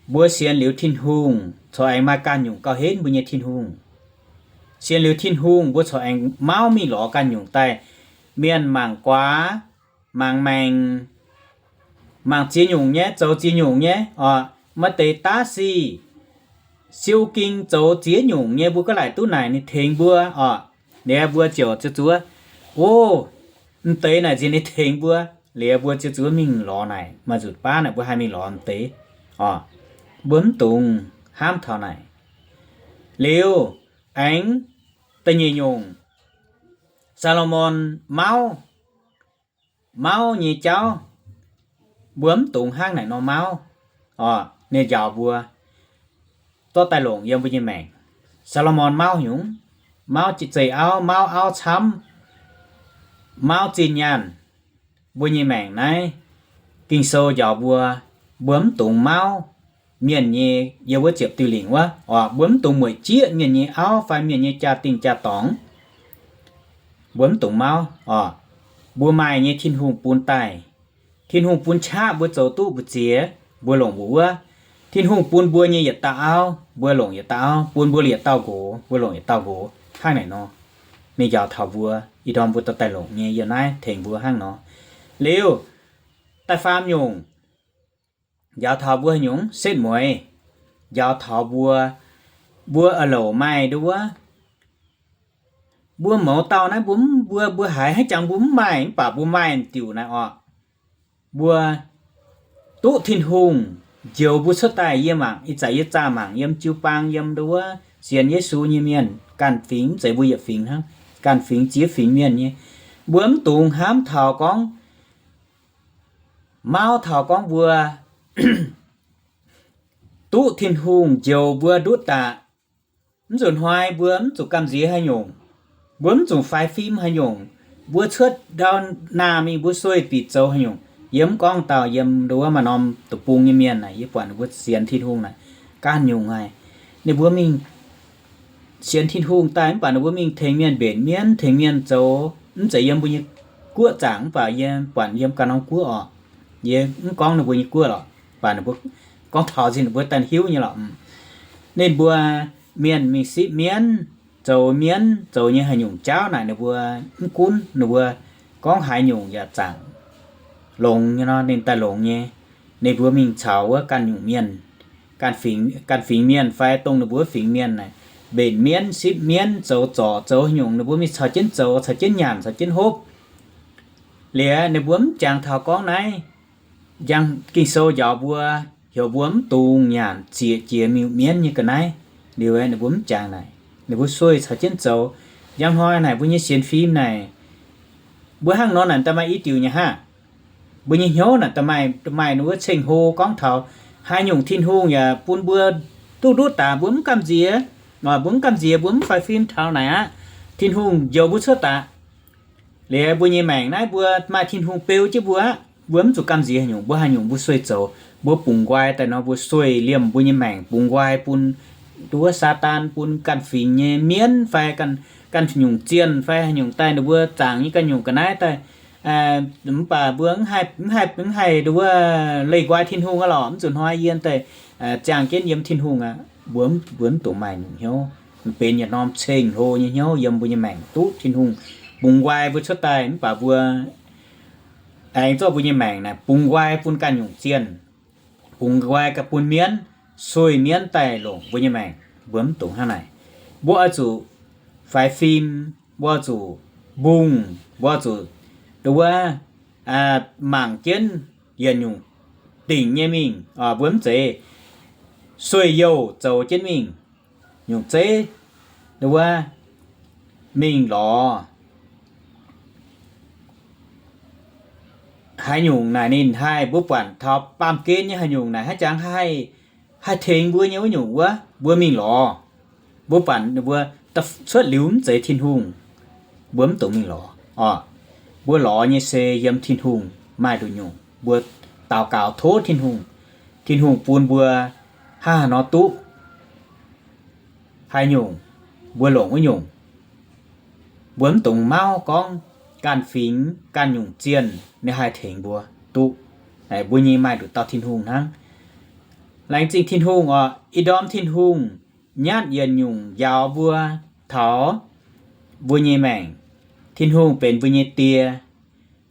mbuo sienx liuz Tin-Hungh corc aengx maaih ganh nyungc gauh henv mbuo nyei Tin-Hungh. Sienx liuz Tin-Hungh mbuo corc aengx mauv mingh lorz ganh nyungc daaih. Mienh mangc guaax, mangc maengc, mangc ziex nyungc nyei, zoux ziex nyungc nyei oc. Maaih deix daav sic siou ging zoux ziex nyungc nyei, mbuo ga'laaic duqv naaic ninh tengx mbuo oc. Liuz mbuo ziouc zuov, o, m'deix naaic nziex ninh tengx mbuo. Liuz mbuo ziouc zuov mingh lorz naaic, maaih nzunc baav naaic mbuo haih mingh lorz m'deix oc. Mbuo mv dungx hnamv taux naaic. Liuz aengx da'nyeic nyungc, Saa^lo^morn mauv, mauv nyei jauv, mbuo mv dungx hnangv naaic nor mauv oc. Ninh njaaux mbuo zorqv daaih longc yiem mbuo nyei maengc. Saa^lo^morn mauv nyungc, mauv zeiv-auv, mauv auv camv, mauv zinh nyaanh. Mbuo nyei maengc naaiv, Ging-Sou njaaux mbuo, mbuo mv dungx mauv mienh nyei, yiem wuov ziepc diuh lingc wuov oc, mbuo mv dungx mueic jieqv mienh nyei auv fai mienh nyei jaa-dingh jaa-dorngx. Mbuo mv dungx mauv oc. Mbuo maaih nyei Tin-Hungh bun daaih. Tin-Hungh bun qaqv mbuo zoux duqv mbu'ziex, mbuo longc mbuo wuov. Tin-Hungh bun mbuo nyei yietc dauh auv, mbuo longc yietc dauh auv, bun mbuo yietc dauh nqox, mbuo longc yietc dauh nqox. Hnangv naaic nor, ninh njaaux taux mbuo, ih ndorm mbuo dorh daaih longc nyei yiem naaiv tengx mbuo hnangv nor. Liuz, da'faam nyungc, njaaux taux mbuo haaix nyungc? Setv mueiz. Njaaux taux mbuo, mbuo a'louc maaih nduov wuov, mbuo mouz dauh naaiv mbuo mv, mbuo, mbuo haiz haaix jangx mbuo mv maaih, mv baac mbuo maaih diuc naaiv oc. Mbuo duqv Tin-Hungh njoux mbuo cuotv daaih yie mangc, ih zanc yie zaah mangc yiem jiu-baang, yiem nduov wuov sienx Yesu nyei mienh, ganh fingx mv zeiz mbuo yietc fingx hnangv, ganh fingx ziex fingx mienh nyei. Mbuo mv dungx hnamv taux gorngv, mauv taux gorngv mbuo duqv Tin-Hungh njoux mbuo ndutv daaih, mv zuqc hnoi mbuo mv zuqc gamh nziex haaix nyungc, mbuo mv zuqc faix fim haaix nyungc, mbuo cuotv ndau naah mingh mbuo sueih bieqc zoux haaix nyungc. Yie mv gorngv dauh yiem nduov wuov maaih norm deic-bung nyei mienh naaic, yie buatc ninh mbuo sienx Tin-Hungh naaic, ganh nyungc haic. Ninh mbuo mingh sienx Tin-Hungh daaih mv baac ninh mbuo mingh tengx mienh mbenc mienv, tengx mienh zoux, mv zeiz yiem mbuo nyei guoqv zaangc, mv baac yie buatc yiem ganh norm guoqv oc. Yie mv gorngv ninh mbuo nyei guoqv lorqc, baac ninh mbuo gorngv taux nzengc ninh mbuo daaih hiuv nyei lorqc. Ninh mbuo mienh mingh sipv mienv, zoux mienv, zoux nyei haaix nyungc jauv naaic ninh mbuo mv gunv ninh mbuo gorngv haaix nyungc yaac zaangc longx nyei nor, ninh daaih longx nyei. Ninh mbuo mingh caux wuov ganh nyungc mienh, ganh fingx, ganh fingx mienh fai dongh ninh mbuo fingx mienh naaic, mbenc mienv, sipv mienv, zoux zorc, zoux haaix nyungc ninh mbuo mingh caux jienv zoux, caux jienv nyanc, caux jienv hopv. Liuz ninh mbuo mv jangx taux gorngv naaiv, njang Ging-Sou njaaux mbuo, heuc mbuo mv dungx nyanc zieqc jiex miuc-mienv nyei ga'naaiv. Liuz ninh mbuo mv jangx naaic, ninh mbuo sueih caux jienv zoux. Njang hnoi naaic mbuo nyei sienx fim naaic, mbuo hnangv nor naaic da'maaih i diuc nyei haav. Mbuo nyei hnyouv naaic da'maaih, da'maaih ninh wuov ceng-hlo gorngv taux haaix nyungc Tin-Hungh yaac bun mbuo duqv ndutv daaih, mbuo mv gamh nziex, mbuo mv gamh nziex, mbuo mv faix fim taux naaic aqv. Tin-Hungh njoux mbuo cuotv daaih. Liuz mbuo nyei maengc naaiv mbuo maaih Tin-Hungh beu jienv mbuo aqv. Mbuo mv zuqc gamh nziex haaix nyungc, mbuo haaix nyungc mbuo sueih zoux, mbuo bungx nqoi daaih nor mbuo sueih liemh mbuo nyei maengc, bungx nqoi bun nduov Saadaan, bun ganh fingx nyei mienv fai ganh, ganh nyungc zienh fai haaix nyungc daaih ninh mbuo zaangc nyei ganh nyungc ga'naaiv daaih. Mv baac mbuo mv haih, mv haih, mv haih nduov leih nqoi Tin-Hungh aqv lorqc. Mv zuqc hnoi yie daaih ziangh jienv yiem Tin-Hungh aqv. Mbuo, mbuo mv dungx maaih nyungc hnyouv, benx yietc norm ceng-hlo nyei hnyouv yiem mbuo nyei maengc duqv Tin-Hungh bungx nqoi mbuo cuotv daaih. Mv baac mbuo aengx zorqv mbuo nyei maengc naaic bungx nqoi bun ganh nyungc zienh, bungx nqoi ganh bun mienv, sueih mienv daaih longc mbuo nyei maengc. Mbuo mv dungx hnangv naaic. Mbuo oix zuqc faix fim, mbuo oix zuqc mbungh, mbuo oix zuqc nduov mangc jienv yietc nyungc dingc nyei mingh. Mbuo mv zeiz sueih youh zoux jienv mingh. Nyungc zeiv nduov mingh lorz haaix nyungc naaic ninh haih, mbuo buatc taux baamh gen nyei haaix nyungc naaic haaix jangx haih, haih tengx mbuo nyei wuov nyungc wuov, mbuo mingh lorz. Mbuo buatc ninh mbuo cuotv liuz mv zeiz Tin-Hungh, mbuo mv dungx mingh lorz oc. Mbuo lorz nyei se yiem Tin-Hungh maaih nduqc nyungc, mbuo daux gaux tov Tin-Hungh, Tin-Hungh bun mbuo hnangv haaix nor duqv haaix nyungc, mbuo longc wuov nyungc. Mbuo mv dungx mauv gorngv ganh fingx ganh nyungc zienh ninh haih tengx mbuo duqv. Mbuo nyei maaih nduqc dauh Tin-Hungh hnangv. Laengz zingh Tin-Hungh oc. Ih ndorm Tin-Hungh nyatv yietc nyungc njaaux mbuo taux mbuo nyei maengc. Tin-Hungh benx mbuo nyei Die.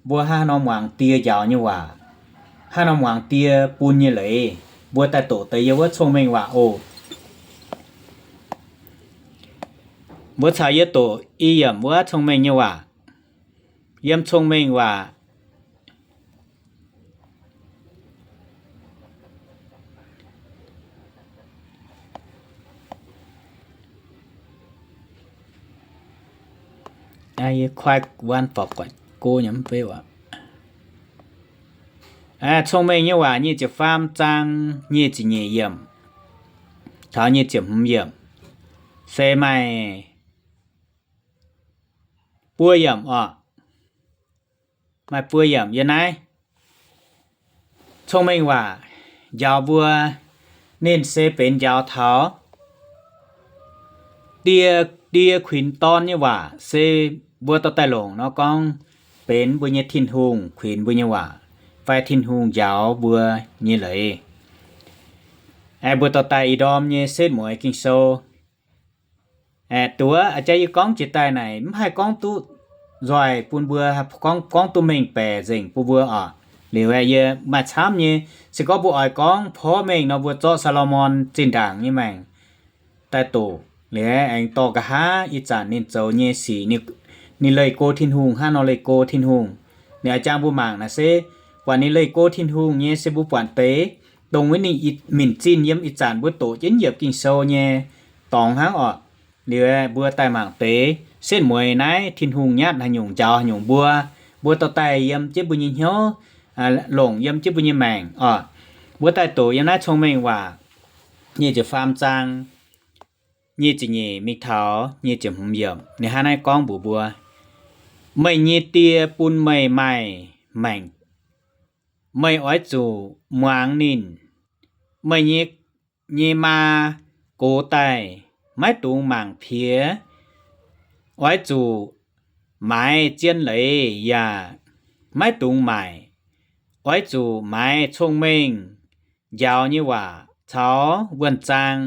Mbuo hnangv haaix nor muangx die njaaux nyei waac, hnangv haaix nor muangx die bun nyei leiz, mbuo daaih doqc deix yiem wuov Cong-Mengh Waac oc. Mbuo caux yie doqc i yiemc wuov Cong-Mengh nyei Waac. Yiem Cong-Mengh Waac Cong-Mengh nyei Waac nyic ziepc faam zaang nyic ziepc nyeic yiemc taux nyic ziepc hmz yiemc, se maaih buo yiemc oc. Maaih buo yiemc yiem naaiv. Cong-Mengh Waac njaaux mbuo, ninh se benx njaaux taux die, die kuinx dorn nyei waac, se mbuo dorh daaih longc nor gorngv benx mbuo nyei Tin-Hungh kuinx mbuo nyei waac, fai Tin-Hungh njaaux mbuo nyei leiz. Aengx mbuo dorh daaih ih ndorm nyei setv mueiz Ging-Sou. Aeqv, duqv a'jang yie gorngv jiex daaih naaic mv haih gorngv duqv nzoih bun mbuo, gorngv, gorngv duqv mengh baeqc nzengc bun mbuo oc. Liuz aeqv, yie maaih camv nyei, se gorngv mbuo oix gorngv porv mengh nor, mbuo zorqv Saa^lo^morn zinh ndaangc nyei maengc daaih doqc. Liuz aengx dorh nqa'haav ih zanc ninh zoux nyei sic, ninh leih go Tin-Hungh hnangv nor leih go Tin-Hungh. Ninh a'jang mbuo mangc naaic se buatc ninh leih go Tin-Hungh nyei se mbuo buatc deix dongh wuov ninh minc zinh yiem ih zanc mbuo doqc jienv yiemc Ging-Sou nyei dorngx hnangv oc. Liuz aeqv, mbuo daaih mangc deix setv mueiz naaiv Tin-Hungh nyatv haaix nyungc njaaux haaix nyungc mbuo, mbuo dorh daaih yiem jienv mbuo nyei hnyouv, longc yiem jienv mbuo nyei maengc oc. Mbuo daaih doqc yiem naaiv Cong-Mengh Waac nyic ziepc faam zaang nyic ziepc nyeic mingh taux nyic ziepc hmz yiemc. Ninh hnangv naaiv gorngv mbuox mbuo, meih nyei die bun meih maaih maengc, meih oix zuqc muangx ninh. Meih nyei, nyei maa gox daaih, maiv dungx mangc piex. Oix zuqc maaiz zien leiz yaac maiv dungx maaic. Oix zuqc maaiz cong-mengh njaaux nyei waac caux wuonh zaang.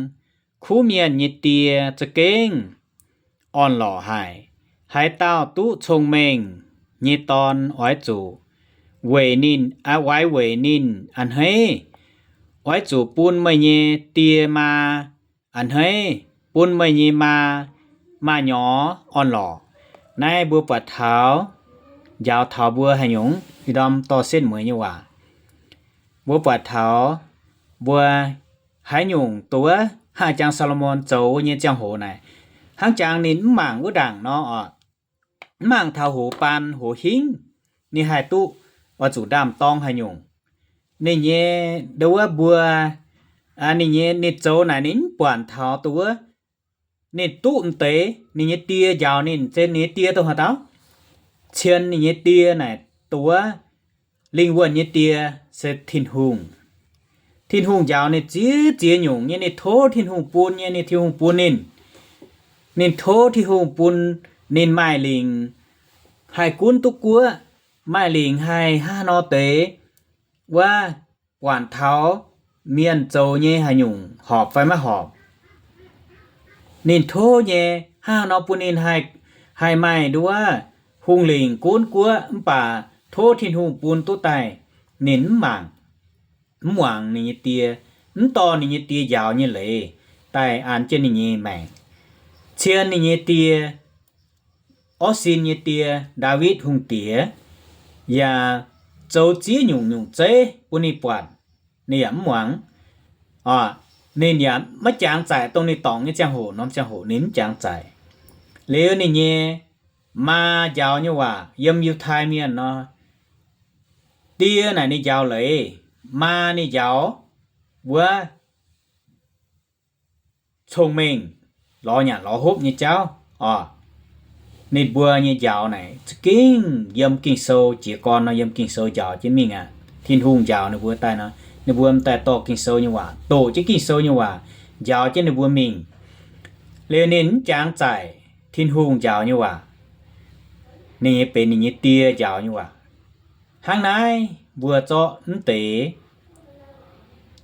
Kuv mienh nyei die za'gengh orn-lorqc haic. Haaix dauh duqv cong-mengh nyei dorn oix zuqc weic ninh, oix weic ninh a'hneiv. Oix zuqc bun meih nyei die maa a'hneiv, bun meih nyei maa maaih nyorx orn-lorqc. Naaiv mbuo buatc taux, njaaux taux mbuo haaix nyungc? Ih ndorm dorh setv mueiz nyei waac, mbuo buatc taux mbuo haaix nyungc dongh wuov hnangv jangx Saa^lo^morn zoux nyei ziangh hoc naaic, hnangv jangx ninh mv mangc wuov ndaangc nor oc. Mv mangc taux hoz baan hoz hingv, ninh haih duqv oix zuqc ndaam-dorng haaix nyungc. Ninh nyei, dongh wuov mbuo, ninh nyei, ninh zoux naaic ninh mv buatc taux dongh wuov ninh duqv m'deix ninh nyei die njaaux ninh, se ninh nyei die dongh haaix dauh? Cien ninh nyei die naaic dongh wuov lingh wuonh nyei die se Tin-Hungh. Tin-Hungh njaaux ninh ziex ziex nyungc nyei, ninh tov Tin-Hungh bun nyei, ninh, Tin-Hungh bun ninh. Ninh tov Tin-Hungh bun ninh maaih lingc haih gunv duqv guoqv, maaih lingc haih hnangv haaix nor deix wuov buatc taux mienh zoux nyei haaix nyungc horpc fai maiv horpc. Ninh tov nyei hnangv haaix nor bun ninh haih, haih maaih nduov hungh lingc gunv guoqv, mv baac tov Tin-Hungh bun duqv daaih, ninh mv mangc, mv muangx ninh nyei die, mv dorh ninh nyei die njaaux nyei leiz daaih an jienv ninh nyei maengc. Cien ninh nyei die, Orv^sin nyei die, Ndaawitv Hungh Diex, yaac zoux ziex nyungc nyungc zeiv bun ninh buatc, ninh yaac mv muangx. Ninh yaac maiv jangx zaic, dongh ninh dorngc nyei ziangh hoc, norm ziangh hoc ninh mv jangx zaic. Liuz ninh nyei maa njaaux nyei waac yiem Yiutai Mienh nor, die naaic ninh njaaux leiz, maa ninh njaaux wuov cong-mengh, lorz nyanc lorz hopv nyei jauv oc. Ninh mbuo nyei njaaux naaic za'gengh yiem Ging-Sou jiez gorn nor, yiem Ging-Sou njaaux jienv mingh aqv. Tin-Hungh njaaux ninh mbuo daaih nor, Ninh mbuo m'daaih dorh Ging-Sou nyei waac, doqc jienv Ging-Sou nyei waac, njaaux jienv ninh mbuo mingh. Liuz ninh mv jangx zaic Tin-Hungh njaaux nyei waac, ninh nyei benx ninh nyei die njaaux nyei waac. Hnangv naaiv mbuo zorqv mv deix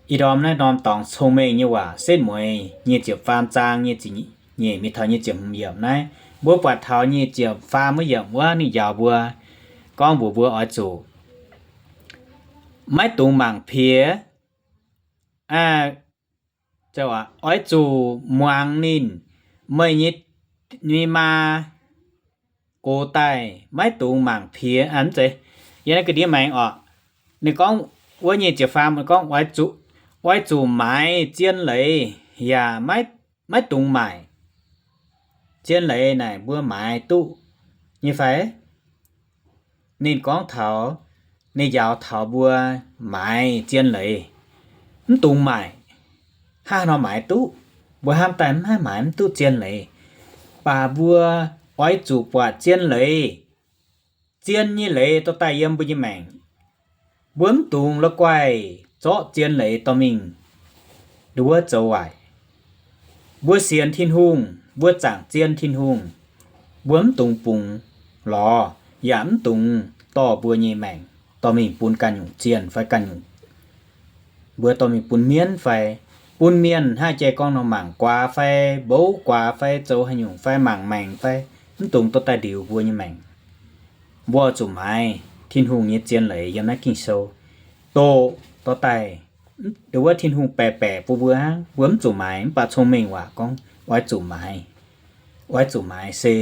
i ndorm naaiv norm dorngx cong-mengh nyei waac, Setv Mueiz nyic ziepc faam zaang nyic ziepc, nyic mingh taux nyic ziepc hmz yiemc naaiv, mbuo buatc taux nyic ziepc faam wuov yiemc wuov ninh njaaux mbuo, gorngv mbuox mbuo oix zuqc maiv dungx mangc piex, oix zuqc muangx ninh, meih nyei, nyei maa gox daaih maiv dungx mangc piex. Mv zeiz, yiem naaiv ga'ndiev maengx oc, ninh gorngv wuov nyic ziepc faam gorngv, oix zuqc maaiz zien leiz yaac maiv dungx maaic. Zien leiz naaic mbuo maaiz duqv nyei fai? Ninh gorngv taux, ninh njaaux taux mbuo maaiz zien leiz, mv dungx maaic. Hnangv haaix nor maaiz duqv? Mbuo hnamv daaih mv haih maaiz mv duqv zien leiz. Baac mbuo oix zuqc buatc zien leiz, zien nyei leiz dorh daaih yiem mbuo nyei maengc. Mbuo mv dungx la'guaih zorqv zien leiz dorh mingh nduov zoux waaic. Mbuo sienx Tin-Hungh, mbuo zaangc zien Tin-Hungh, mbuo mv dungx bungx lorz yaac mv dungx dorh mbuo nyei maengc dorh mingh bun ganh nyungc zienh fai ganh nyungc, mbuo dorh mingh bun mienv fai bun mienh hnangv jai gorngv nor mangc guaax fai mbouv guaax fai zoux haaix nyungc fai mangc maengc fai, mv dungx dorh daaih ndiux mbuo nyei maengc. Mbuo oix zuqc maaiz Tin-Hungh nyei zien leiz yiem naaiv Ging-Sou, doqc dorh daaih, nduov Tin-Hungh baeqc baeqc bun mbuo hnangv. Mbuo mv zuqc maaiz mv baac cong-mengh waac gorngv oix zuqc maaiz. Oix zuqc maaiz se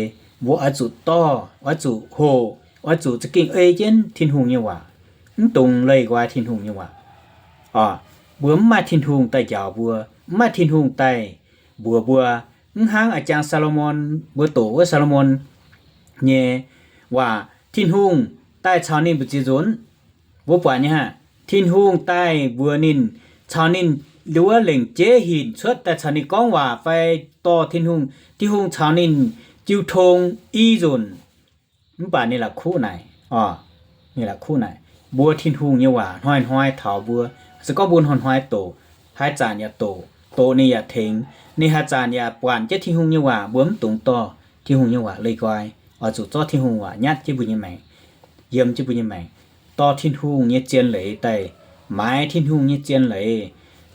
mbuo oix zuqc dorh, oix zuqc hoqc, oix zuqc za'gengh ei jienv Tin-Hungh nyei waac, mv dungx leih nqoi Tin-Hungh nyei waac. Mbuo mv maaih Tin-Hungh daaih njaaux mbuo, mv maaih Tin-Hungh daaih mbuox mbuo. Mv hnangv a'jang Saa^lo^morn, mbuo doqc wuov Saa^lo^morn nyei waac, Tin-Hungh daaih caux ninh mbu'ziex nzunc. Mbuo buatc nyei haic, Tin-Hungh daaih mbuox ninh, caux ninh nduov lengc jeiv hinc cuotv daaih caux ninh gorngv waac fai dorh Tin-Hungh, Tin-Hungh caux ninh jiu tong i nzunc. Mv baac ninh la'kuqv naaic, ninh la'kuqv naaic, mbuo Tin-Hungh nyei waac hnoi-hnoi taux mbuo. Se gorngv mbuo hnoi-hnoi doqc, haaix zanc yaac doqc, doqc ninh yaac tengx. Ninh haaix zanc yaac buatc jienv Tin-Hungh nyei waac, mbuo mv dungx dorh Tin-Hungh nyei waac leih nqoi, oix zuqc zorqv Tin-Hungh waac nyatv jienv mbuo nyei maengc, yiem jienv mbuo nyei maengc, dorh Tin-Hungh nyei zien leiz daaih, maaiz Tin-Hungh nyei zien leiz.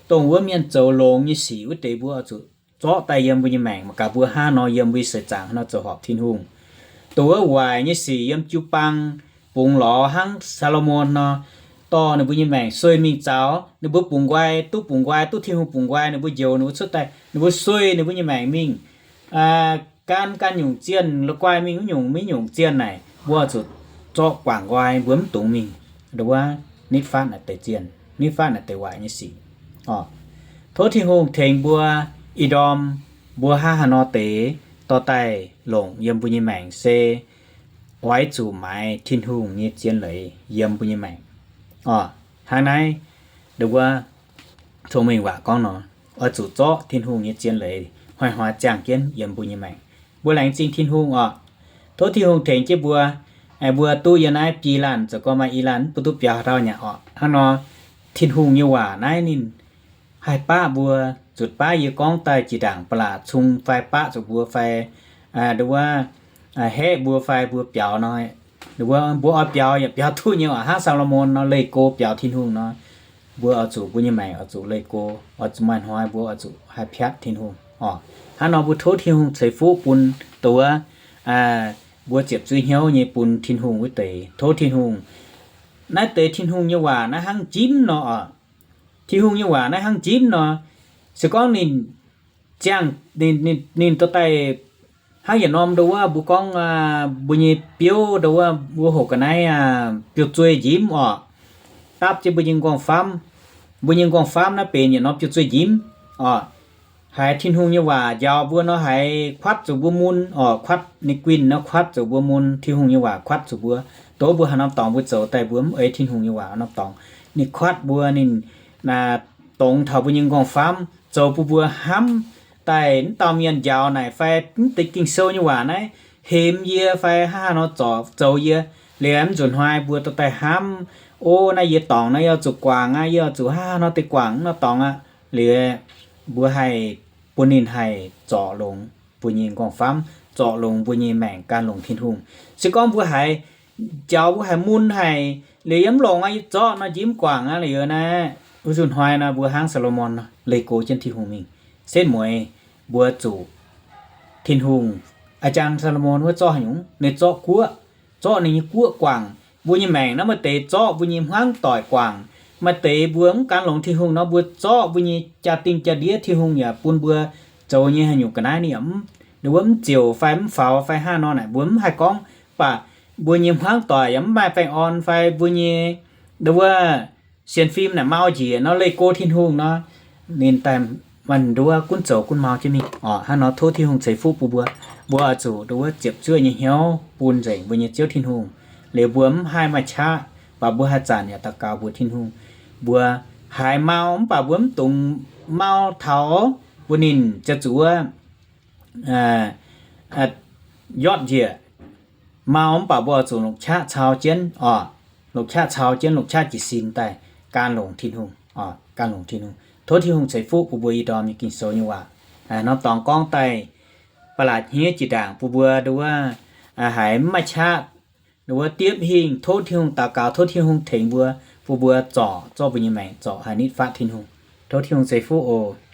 Dongh wuov mienh zoux longx nyei sic wuov deix mbuo oix zuqc zorqv daaih yiem mbuo nyei maengc, mangc gaax mbuo hnangv nor yiem mbuo seix zaangc hnangv nor zoux horpc Tin-Hungh. Dongh wuov waaic nyei sic yiem jiu-baang bungx lorz hnangv Saa^lo^morn nor, dorh ninh mbuo nyei maengc sueih mingh zaux, ninh mbuo bungx nqoi, duqv bungx nqoi, duqv Tin-Hungh bungx nqoi, ninh mbuo njoux, ninh mbuo cuotv daaih, ninh mbuo sueih ninh mbuo nyei maengc mingh, gan ganh nyungc zienh, la'guaih mingh wuov nyungc mingh nyungc zienh naaic, mbuo zuqc zorqv guangc nqoi, mbuo mv dungx mingh nduov nitv fatv naaic deix zienh, nitv fatv naaic deix waaic nyei sic. Tov Tin-Hungh tengx mbuo ih ndorm mbuo hnangv haaix nor deix dorh daaih longc yiem mbuo nyei maengc se oix zuqc maaiz Tin-Hungh nyei zien leiz yiem mbuo nyei maengc. Hnangv naaiv nduov cong-mengh waac gorngv nor, oix zuqc zorqv Tin-Hungh nyei zien leiz hnoi-hnoi ziangh jienv yiem mbuo nyei maengc. Mbuo laengz zingh Tin-Hungh oc. Tov Tin-Hungh tengx jienv mbuo. Mbuo duqv yiem naaiv biei laanh zoux gorn maaih i laanh mv bun duqv biaux haaix dauh nyei oc. Hnangv nor, Tin-Hungh nyei waac naaiv ninh haih baqv mbuo, zutc baav yie gorngv daaih jiex ndaangc ba'laqc cung fai baqv zuqc mbuo fai nduov haeqv mbuo fai mbuo biaux nor, nduov mbuo oix biaux yaac biaux duqv nyei oc. Hnangv Saa^lo^morn nor leih go biaux Tin-Hungh nor, mbuo oix zuqc mbuo nyei maengc oix zuqc leih go, oix zuqc maaih hnoi mbuo oix zuqc haih piatv Tin-Hungh oc. Hnangv nor mbuo tov Tin-Hungh ceix fuqv bun dongh wuov mbuo ziepc zuiz hnyouv nyei bun Tin-Hungh wuov deix. Tov Tin-Hungh, naaiv deix Tin-Hungh nyei waac naaiv hnangv njimv nor oc. Tin-Hungh nyei waac naaiv hnangv njimv nor, se gorngv ninh ziangh, ninh, ninh dorh daaih hnangv yietc norm nduov wuov mbuo gorngv mbuo nyei biouv nduov wuov, mbuo hoqc ga'naaiv biouv-zuei njimv oc, dapv jienv mbuo nyei nqorngv-famv, mbuo nyei nqorngv-famv naaiv benx yietc norm biouv-zuei njimv oc. Haiz Tin-Hungh nyei waac njaaux mbuo nor, haiz kuatv zuqc mbuo mun oc, kuatv ninh guinh nor, kuatv zuqc mbuo mun. Tin-Hungh nyei waac kuatv zuqc mbuo. Dongh mbuo haaix norm dorngx mbuo zoux daaih mbuo mv ei Tin-Hungh nyei waac norm dorngx, ninh kuatv mbuo, ninh dongz taux mbuo nyei nqorngv-famv, zoux bun mbuo hnamv daaih mv dauh mienh njaaux naaic fai mv deix Ging-Sou nyei waac naaiv hemx yie fai hnangv haaix nor zoux yie, liemh mv nzunc hnoi mbuo dorh daaih hnamv O, naaiv yie dorngc naaiv yie oix zuqc guangc aqv, yie oix zuqc hnangv haaix nor deix guangc naaiv nor dorngx aqv. Liuz mbuo haih bun ninh haih zorc longx mbuo nyei nqorngv-famv, zorc longx mbuo nyei maengc gan longx Tin-Hungh. Se gorngv mbuo haiz jaux, mbuo haiz mun haic, liuz yie mv longc aqv, yie zorqv nor njimv guangc aqv liuz naaiv, wuov nzunc hnoi nor mbuo hnangv Saa^lo^morn nor leih go jienv Tin-Hungh mingh. Setv mueiz mbuo zuqc Tin-Hungh, a'jang Saa^lo^morn wuov zorqv haaix nyungc? Ninh zorqv guoqv, zorqv ninh nyei guoqv guangc mbuo nyei maengc. Naaiv maaih deix zorqv mbuo nyei hmuangv doic guangc. Maaih deix mbuo mv gan longx Tin-Hungh nor, mbuo zorqv mbuo nyei jaa-dingh jaa-ndiev, Tin-Hungh yaac bun mbuo zoux nyei haaix nyungc ga'naaiv ninh yaac mv, nduov wuov, mv ziouc fai mv faaux fai hnangv nor naaic, mbuo mv haih gorngv. Mv baac mbuo nyei hmuangv doic yaac mv maaih baengh orn fai mbuo nyei, nduov wuov, sienx fim naaic mau njiec nor leih go Tin-Hungh nor, ninh daaih maaih nduov gunv zoux gunv mau jienv mingh oc. Hnangv nor tov Tin-Hungh ceix fuqv bun mbuo. Mbuo oix zuqc nduov wuov ziepc zuoqv nyei hnyouv bun nzengc mbuo nyei Ziouv Tin-Hungh. Liuz mbuo mv haih maaih qaqv, baac mbuo haaix zanc yaac daux gaux mbuox Tin-Hungh. Mbuo haiz mau mv baac mbuo mv dungx mau taux bun ninh ziouc zuqc wuov yotv njiec. Mau mv baac mbuo oix zuqc longc qaqv cau jienv oc, longc qaqv cau jienv, longc qaqv jiez sin daaih gan longx Tin-Hungh oc, gan longx Tin-Hungh. Tov Tin-Hungh ceix fuqv bun mbuo ih ndorm nyei Ging-Sou nyei waac. Nor dorngx gorngv daaih ba'laqc hniev jiex ndaangc bun mbuo nduov wuov, haiz mv maaih qaqv, nduov wuov diepv hingh tov Tin-Hungh daux gaux, tov Tin-Hungh tengx mbuo, bun mbuo zorc, zorqv mbuo nyei maengc zorc haih nitv fatv Tin-Hungh. Tov Tin-Hungh ceix fuqv oc.